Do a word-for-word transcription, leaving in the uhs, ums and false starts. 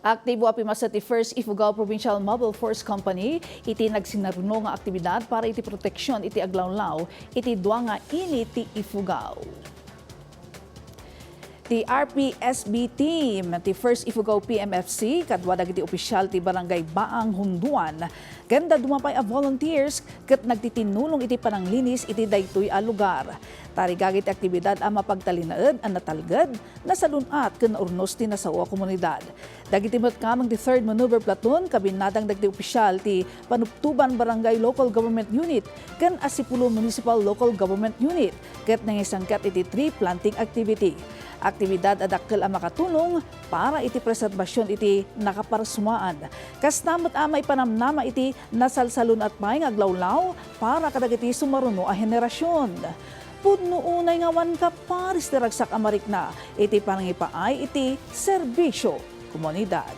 Aktibo a pimmasa ti First Ifugao Provincial Mobile Force Company iti nagsinarno nga aktibidad para iti proteksyon iti aglawlaw iti dua nga ili ti Ifugao. Ti R P S B team ti First Ifugao P M F C kadua dagiti opisyal ti Barangay Baang Hunduan ken dadduma pay a volunteers ket nagtitinulong iti pananglinis iti daytoy a lugar. Tarigagay ti aktibidad a mapagtalinaed a natalged, nasalun-at ken naurnos ti nasao a komunidad. Dagiti met kameng ti Third Maneuver Platoon, kabinnadang dagiti opisyal ti Panuptuban Barangay Local Government Unit ken Asipulo Municipal Local Government Unit ket nangisangkat iti tree planting activity. Aktibidad a dakkel a makatulong para iti preserbasion iti nakaparsuaan. Kasta met a maipanamnama iti nasalsalun-at pay nga aglawlaw para kadagiti sumaruno a henerasyon. Pudno unay nga awan kaparis ti ragsak a marikna iti panangipaay iti serbisio komunidad.